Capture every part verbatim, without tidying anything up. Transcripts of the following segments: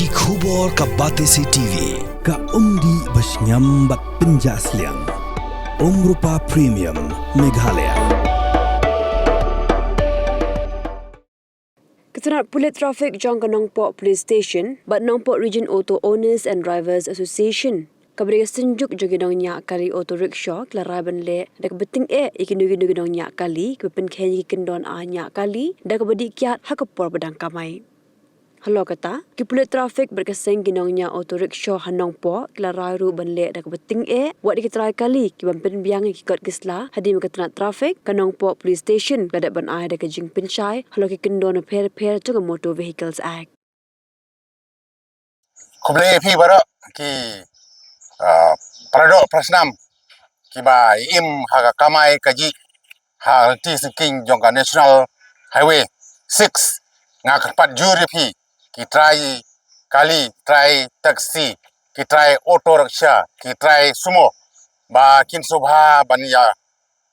Ki khubor ka Batesi T V, ka umdih ba shngiam bad pynjah sliang. Umrupa Premium, Meghalaya. Ka tnat pulit traffic jong ka Nongpoh Police Station bad Nongpoh Region Auto Owners and Drivers Association, kaba dei ka synjuk jong ki nongñiah kali auto rickshaw, ki la rai ban leh da kaba tyngeh ïa kino kino ki nongñiah kali kiba pynkheiñ ïa ki kyndon ai ñiah kali da kaba dih kiad ha ka por ba dang kamai. Halor kata, ki pulit traffic bad ka seng ki nongñiah auto rickshaw ha Nongpoh ki la rai ruh ban leh da kaba tyngeh wat ïa ki trai kali ki ban pynbiang ïa ki kot ki sla. Hadien ka tnat traffic, ka Nongpoh Police Station ka dep ban ai da ka jingpynshai halor ki kyndon bapher bapher jong ka Motor Vehicles Act. Khublei ïa phi baroh ki, ah, paradoh parasnam kiba im ha ka kamai kajih ha lynti syngkien jong ka National Highway six. Nga kyrpad jur ïa phi ki trai kali, trai taxi, ki trai auto rickshaw, ki trai sumo, ba kin sngewbha ban ïa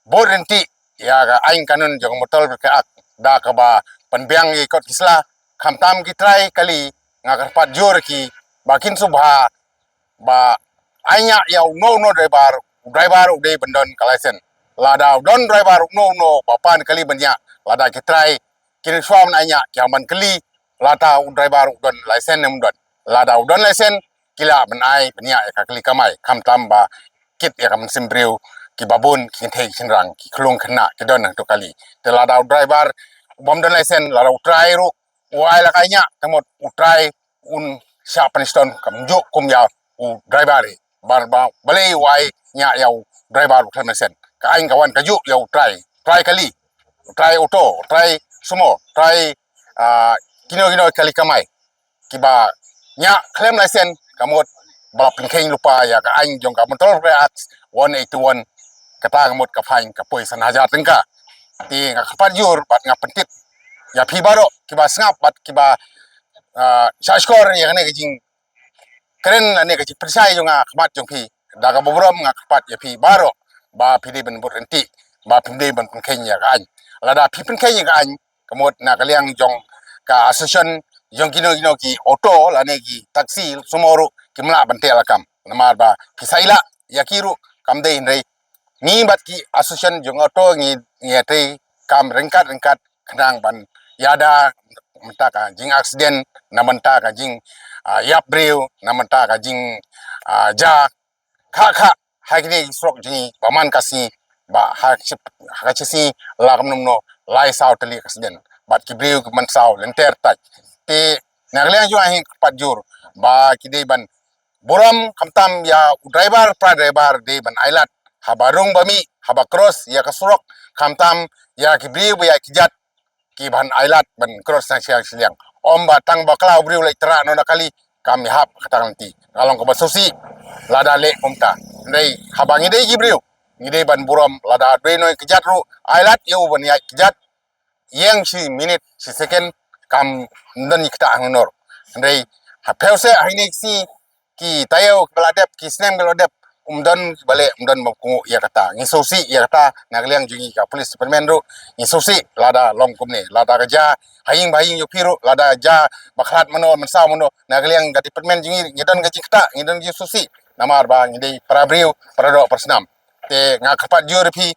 bud ryntih ïa ka aiñ kanun jong ka Motor Vehicle Act da kaba pynbiang ïa ki kot ki sla. Khamtam ki trai kali, nga kyrpad jur ïa ki ba kin sngewbha ba ai ñiah ïa uno uno u driver, u driver u dei ban don ka license. Lada u don driver uno uno ba pan kali ban ñiah, lada ki trai kin shuwa ban ai ñiah, ki hap ban kylli lada u driver u don license ne ym don. Lada u don license, ki lah ban ai ban ñiah ïa ka kali kamai, khamtam ba kit ïa ka mynsiem briew, kiba bun ki kynthei ki shynrang, ki khyllung khynnah ki don hangto kali. Te lada u driver u bym don license, lada u trai ruh u ai la ka ai ñiah, te mut u trai un shah pynshitom kumjuh kum ïa u driver hi. Ba, ba, balei u ai ñiah ïa u driver ba khlem license? Ka aiñ ka wan kajuh ïa u trai, trai kali, u trai auto, u trai sumo, u trai, ah, kino kino kali kamai kiba ñiah khlem license, ka mut ba la pynkheiñ lypa ïa ka aiñ jong ka Motor Vehicle Act one eighty-one. Kata ka mut ka fine ka poi san hajar tyngka. Te nga kyrpad jur bad nga pyntip ïa phi baroh kiba sngap bad kiba, ah, shahshkor ïa kane ka jing kren lane ka jingpynshai jong nga ha khmat jong phi. Da kaba burom nga kyrpad ïa phi baroh ba phi dei ban bud ryntih, ba phi dei ban pynkheiñ ïa ka aiñ. Lada phi pynkheiñ ïa ka aiñ, ka mut na ka liang jong ka association jong kino kino ki auto lane ki taxi sumo ruh kim lah ban teh lakam. Namar ba phi sa ïaleh ïa ki ruh kam dei, hynrei ngi bad ki association jong auto ngi, ngi ïatrei kam ryngkat ryngkat khnang ban ïada na bynta ka jing accident, na bynta ka jing, ah, ïap briew, na bynta ka jing, ah, ja kha kha ha kine ki surok jong ngi ba man ka sngi, ba ha ka shi-, ha ka shi sngi la kam num no lai saw tylli accident bad ki briew ki man saw lynter tai. Te na ka liang jong nga hi nga kyrpad jur ba ki dei ban burom, khamtam ïa u driver, para driver dei ban ailad haba rung ba mih, haba cross ïa ka surok, khamtam ïa ki briew ba ïa ki jat ki ban ailad ban cross na shiliang shiliang. Ym ba tang bakla u briew leit trah noh na kali kam ïahap kata ka lynti. Ka long kaba sngewsih lada leh kumta. Hynrei haba ngi dei ki briew, ngi dei ban burom lada dei noh ki jat ruh ailad ïa u ban ïaid ki jat ïeng shi minit shi second kam don ïa kata hangnor. Hynrei ha phew seh ha kine ki sngi, ki taïew kiba la dep, ki snem kiba la dep, ym don ba leh, ym don ba kohnguh ïa kata. Ngi sngewsih ïa kata na ka liang jong ngi ka police department ruh. Ngi sngewsih lada long kumne, lada ka ja ha ïing ba ha ïing jong phi ruh, lada ja ba khlad mano mynsaw mano, na ka liang ka department jong ngi ngi don ka jingktah, ngi don ka jingsngewsih. Namar ba ngi dei para briew, para doh para snam. Te nga kyrpad jur ïa phi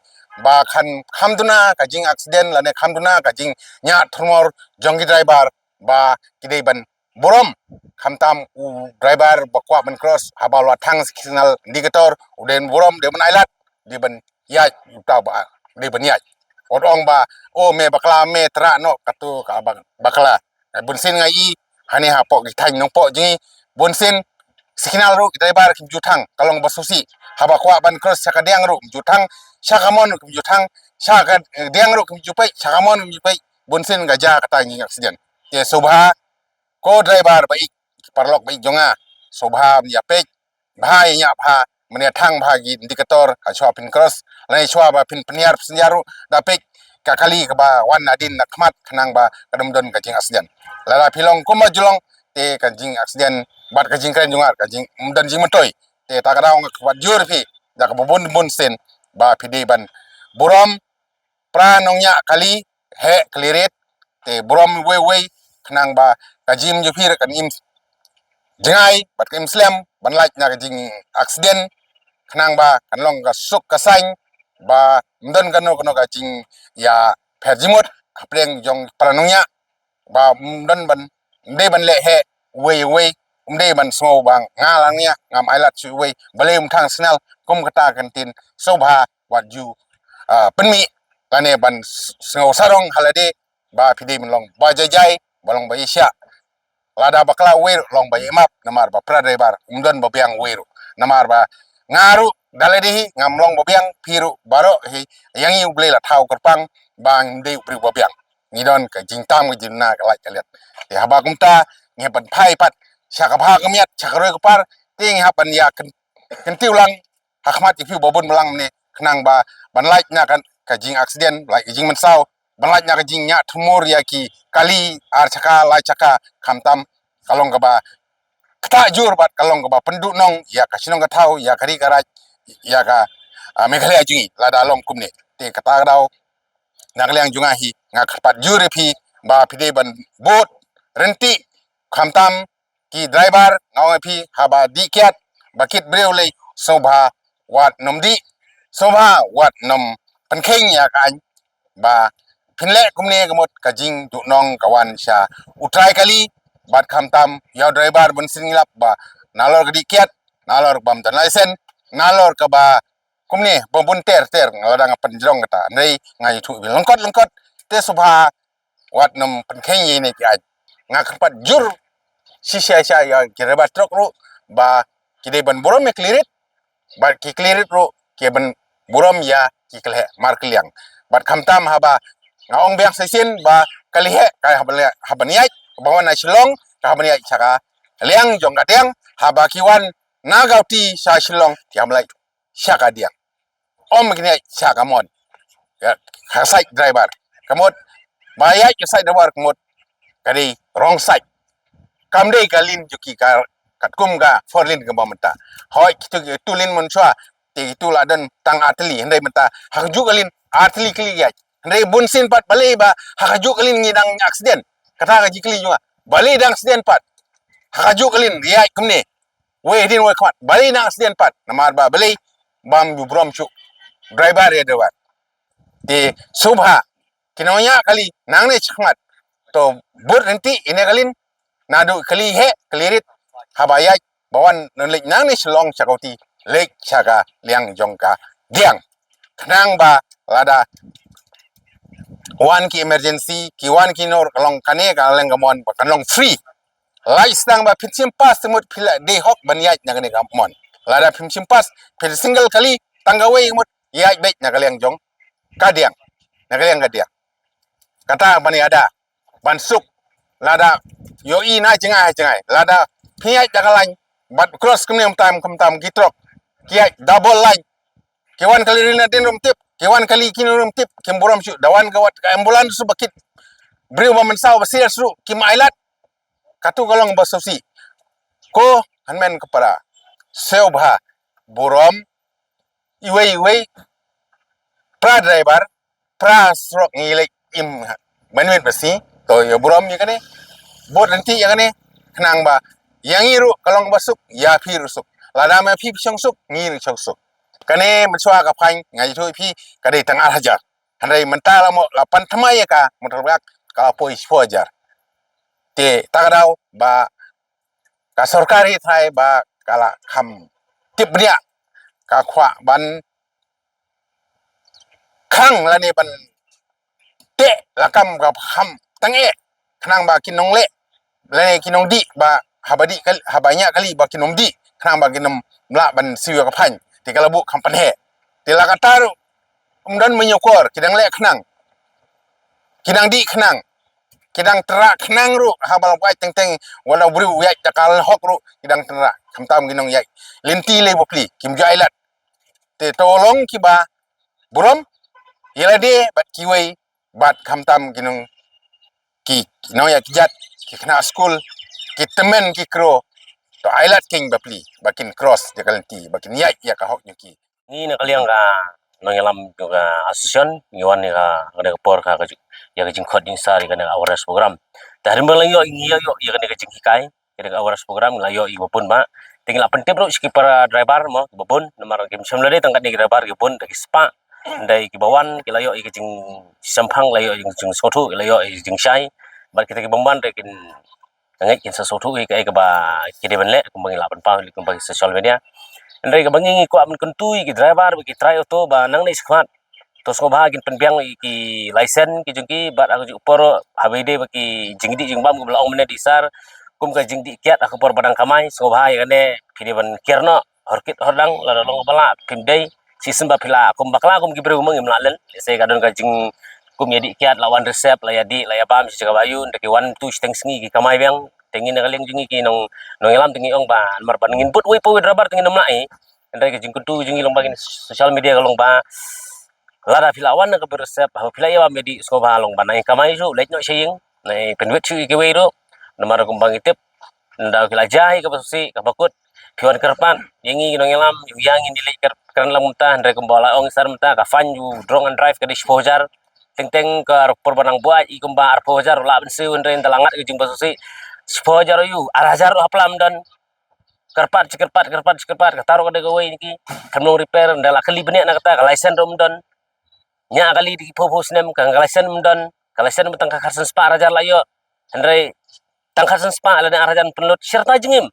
ba kan kham duna ka jing accident lane kham duna ka jingñiah thurmor jong ki driver, ba ki dei ban burom, khamtam u driver ba kwah ban cross haba la thang signal indicator, u dei ban burom, dei ban ailad, dei ban ïaid, uta ba dei ban ïaid. Wat ong ba, o me bakla me trah noh, katu ka ba-, bakla. Bunsien nga i hangne hapoh ki thaiñ Nongpoh jong ngi, bunsien signal ruh ki driver kim ju thang, ka long ba sngewsih. Haba kwah ban cross sha ka diang ruh kim ju thang, sha ka mon ruh kim ju thang, sha ka, eh, diang ruh kim ju peit, sha ka mon kim ju peit. Bunsien ka ja kata ka jing accident. Te sngewbha ko driver ba ïeit, paralok ba ïeit jong nga, sngewbha ban ïa peit bha, ïa ñiah bha, ban ïa thang bha ki indicator ha shuwa phin cross, lane shuwa ba phin pynhiar passenger ruh da peit ka kali kaba wan nadien na khmat khnang ba kan ym don ka jing accident. Lada phi long kumba ju long te ka jing accident bad ka jingkren jong nga ka jing, ym don jingmyntoi. Te ta ka daw nga kyrpad jur ïa phi da kaba bun bun sien ba phi dei ban burom para nongñiah kali, heh kali rit, te burom uwei uwei khnang ba ka jingim jong phi ruh kan im jngai bad ka im slem ban lait na ka jing accident, khnang ba kan long ka suk ka saiñ, ba ym don kano kano ka jingïapher jingmut hapdeng jong para nongñiah, ba ym don ban, ym dei ban leh heh uwei uwei, ym dei ban sngew ba nga la nongñiah ngam ailad shuh uwei, balei ym thang signal, kum kata kan tin. Sngewbha wat ju, ah, pynmih lane ban s-, sngew sarong ha lade ba phi dei ban long ba jai jai, ba long ba ïashiah. Lada bakla uwei ruh long ba ïa map, namar ba para driver ym don ba biang uwei ruh. Namar ba nga ruh da lade hi ngam long ba biang, phi ruh baroh hi, ïa ngi U Blei la thaw kyrpang ba ngim dei u briew ba biang. Ngi don ka jingtam ka jingduna ka lait ka liat. Te haba kumta ngi hap ban phai pat sha ka bha ka miat, sha ka roi ka par, te ngi hap ban ïa kyn-, kyntiew lang ha khmat ïa phi ba bun balang mynne, khnang ba ban lait na ka, ka jing accident, lait ka jingmynsaw, ban lait na ka jingñiah thmur ïa ki kali ar chaka lai chaka, khamtam ka long kaba ktah jur bad ka long kaba pynduhnong ïa ka shnong ka thaw, ïa ka ri ka raij, ïa ka, ah, Meghalaya jong ngi lada long kumne. Te kata ka daw na ka liang jong nga hi nga kyrpad jur ïa phi ba phi dei ban bud ryntih, khamtam ki driver, nga ong ïa phi, haba dih kiad ba kit briew lei, sngewbha wat nym dih, sngewbha wat nym pynkheiñ ïa ka aiñ, ba phin leh kumne ka mut ka jingduhnong ka wan sha u trai kali bad khamtam ïa u driver ban sngewlap ba nalor ka dih kiad, nalor ka bym don license, nalor kaba kumne ba bun ter ter, nga la dang pynjrong kata, hynrei nga ïathuh ïa phi lyngkot lyngkot, te sngewbha wat nym pynkheiñ ïa ine ki aiñ. Nga kyrpad jur shisha shisha ïa ki driver truck ruh ba ki dei ban burom ïa ki kli rit, bad ki kli rit ruh ki ban burom ïa ki kali heh markylliang. Bad khamtam haba nga ong biang sa shisien ba kali heh ka haba ïaid, haba ïaid ba wan na Shillong ka haba ïaid sha ka liang jong ka diang, haba ki wan na Guwahati sha Shillong ki haba ïaid sha ka diang. Ym kin ïaid sha ka mon. Ïa, ka side driver. Ka mut ba ïaid ka side driver ka mut ka dei wrong side. Kam dei ka lane jong ki ka katkum ka four lane kaba mynta. Hooid, kitu ki two lane mynshuwa, te kitu la don tang ar tylli, hynrei mynta ha kajuh ka lane ar tylli kali ïaid. Hynrei bunsien pat balei ba ha kajuh ka lane ngi dang accident. Kata ka jingkylli jong nga. Balei dang accident pat ha kajuh ka lane ïaid kumne. Wei hadien wei khmat. Balei nang accident pat. Namar ba balei bym ju burom shuh driver ïa driver. Te sngewbha ki nongñiah kali nangne shakhmat to bud ryntih ine ka lane, naduh kali heh kali rit, haba ïaid ba wan, nym leit nangne Shillong sha Guwahati, leit sha ka liang jong ka diang. Khnang ba lada wan ki emergency, ki wan ki nor, ka long kane ka liang ka mon ba kan long free. Lait sdang ba phin shim pass te mut phi la dei hok ban ïaid na kane ka mon. Lada phim shim pass, phi single kali, tang kawei mut ïaid beit na ka liang jong ka diang, na ka liang ka diang. Kata ban ïada, ban suk. Lada ïohi na jngai ha jngai, lada phi ïaid da ka line bad cross kumne, khamtam khamtam ki truck ki ïaid double line. Ki wan kali ri nadien ruh ym tip, ki wan kali kine ruh ym tip, kim burom shuh. Da wan ka wat ka ambulance ruh ba kit briew ba mynsaw ba serious ruh kim ailad. Katu ka long ba sngewsih. Ko hynmen ko para, sngewbha burom iwei iwei, para driver, para surok, ngi leit im ban miet ba sngi, to ïa burom ïa kane, bud ryntih ïa kane, khnang ba ïa ngi ruh ka long ba suk, ïa phi ruh suk. Lada ma phi phi shong suk, ngi ruh shong suk. Kane mynshuwa ka fine nga ïathuh ïa phi ka dei tang ar hajar. Hynrei mynta la mo la pan thymmai ïa ka, mynta la ka la poi shiphew hajar. Te ta ka daw ba ka sorkar hi trai ba ka la kham tip bniah, ka kwah ban khang lane ban teh la kam ka kham tang eh, khnang ba ki nongleh lane ki nongdih ba haba dih kali, haba ñiah kali ba kin ym dih, khnang ba kin ym lah ban siew ïa ka fine. Te ka la buh kham pynheh. Te la katta ruh ym don mynñiew kor, ki dang leh khnang, ki dang dih khnang, ki dang tynrah khnang ruh, haba la buaid teng teng, wat la u briew u ïaid da ka hok ruh ki dang tynrah, khamtam ki nongïaid lynti lei bapli, kim ju ailad. Te to long kiba burom ïa lade bad kiwei, bad khamtam ki nong, ki, ki nongïaid ki jait, ki khynnah skul, ki tymmen ki kro, to ailad keiñ bapli ba kin cross ïa ka lynti, ba kin ïaid ïa ka hok jong ki. Ngi na ka liang ka nongïalam jong ka association ngi wan ïa ka, kane ka por ka, ka ju-, ïa ka jingkhot jingsar ïa kane ka awareness program. Te hadien ba la ïoh, ngi ïoh ïa kane ka jinghikai, da ka awareness program la ïoh ïa ki ba bun ba. Te ngi la pyntip ruh sha ki para driver mo ki ba bun, namar kim shym la dei tang katne ki driver ki bun, da ki spah. Hynrei ki ba wan ki la ïoh ïa ki jingshemphang, la ïoh ïa ki jingsngewthuh, ki la ïoh ïa ki jingshai. Bad kita ki bym wan de kin ngeit kin sa sngewthuh ïa kaei kaba ki dei ban leh, kumba ngi la pynpaw lyngba ki social media. Hynrei kaba ngi ngi kwah ban kyntu ïa ki driver bad ki trai auto ba nangne shakhmat to sngewbha kin pynbiang ïa ki license ki jong ki bad ha kajuh ka por haba ïadei bad ki jingdih jingbam kiba la ong mynne da i sir, kum ka jingdih kiad ha ka por ba dang kamai, sngewbha ïa kane phi dei ban kiar noh, hor kit hor dang, lada long kaba lah phim dei, shisien ba phi la kum bakla kum ki briew ma ngim lah len. Lehse ka don ka jing kum ïa dih kiad, la wan reserve, la ïa dih, la ïa bam sha jaka ba ïoh, da ki wan tu shiteng sngi ki kamai biang. Te ngi na ka liang jong ngi ki nong nongïalam te ngi ong ba namar ban ngin bud wei pa wei driver te ngin ym lah i. Hynrei ka jingkyntu jong ngi lyngba ki social media ka long ba lada phi la wan na ka bad reserve, haba phi la ïa bam ïa dih, sngewbha long ba nang kamai shuh, leit noh sha ïing, nang pynwit shuh ïa kiwei ruh. Namar kumba ngi tip, nda phi la jia ïa kaba sngewsih kaba kut, phi wan kyrpad ïa ngi ki nongïalam, ïa ngi ngin ïa leit kyrpad kren lang mynta, hynrei kumba la ong i sir mynta, ka fine u drunk and drive ka dei shiphew hajar. Teng teng ka por ba nang buaid i kumba arphew hajar u lah ban siew, hynrei nda la ngat ka jingba sngewsih, shiphew hajar ïa u, ar hajar ruh hapla ym don. Kyrpad shi kyrpad, kyrpad shi kyrpad, kata ruh ka dei kawei na ki, kam long repair, nda la kali bniah na kata, ka license ruh ym don. Ñiah kali da ki phew phew snem, ka license ym don, ka license ba tang ka khatsan spah ar hajar la ïoh. Hynrei tang khatsan spah lane ar hajar pynlut, shirta jingim.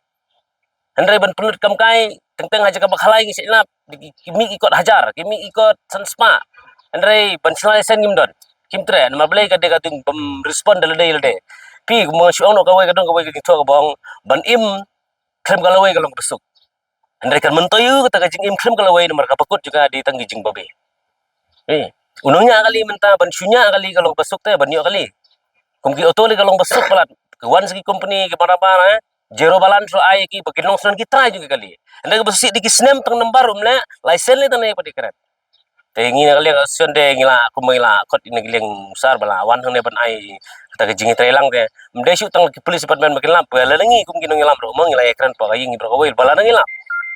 Hynrei ban pynlut kam kai, teng teng ha jaka ba khalai ngi shu lap, ki, ki mih ki kot hajar, ki mih ki kot san spah. Hynrei ban shna license ngim don. Kim treh, namar balei ka dei ka ding bym respond da lade lade. Phi, kumba nga shu ong noh kawei ka dong kawei ka jingthoh kaba ong, ban im khlem ka lawei ka long kaba suk. Hynrei kan myntoi u kata ka jingim khlem ka lawei namar kaba kut jong ka dei tang ki jingbabe. Eh, u nongñiah kali mynta ban shu ñiah kali ka long kaba suk te ban ïoh kali. Kum ki auto lei ka long kaba suk palat. Ki wan sha ki company ki barabar, eh. Zero balance ruh ai ki ba ki nongshon ki trai jong ki kali. Hynrei kaba suk dei ki snem tang number um leh, license lei tang ne pat dei kren. Te ngi na ka liang association te ngi la, kumba ngi la khot na ka liang u sir ba la wan hangne ban ai kata ka jingïatreilang te. Ym dei shuh tang ki police department ba kin lap, ba la ngi kum ki nongïalam ruh ma ngi la ïakren pat ka ïing baroh kawei ba la ngi lap.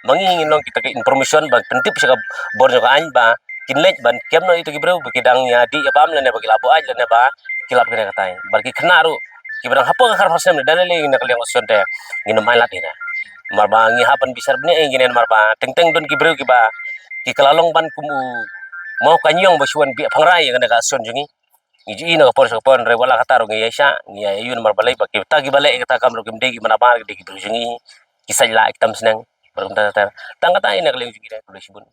Ma ngi ngi long kita ki information ba pyntip sha ka bor jong ka aiñ ba kin leit ban kem noh ïa kita ki briew ba ki dang ïa dih ïa bam lane ba ki la buaid lane ba ki lap kane katai. Bad ki khynnah ruh kiba dang hapoh ka khatphra snem da lei lei na ka liang association te ngin ym ailad ïa ka. Namar ba ngi hap ban bishar bniah ïa kine namar ba teng teng don ki briew kiba ki kylla long ban kum u mo ka ñiong ba shu wan biah phangrei ïa kane ka association jong ngi. Ngi ju i na ka por sha ka por, hynrei wat la katta ruh ngi ïaishah, ngi ïa ïoh namar balei ba kita kiba leh kata ka kam ruh kim dei kiba nabar, ki dei ki briew jong ngi, ki sait lah, ki tam sneng. Bad kumta ter. Tang kata ïa na ka liang jong ngi, khublei shibun.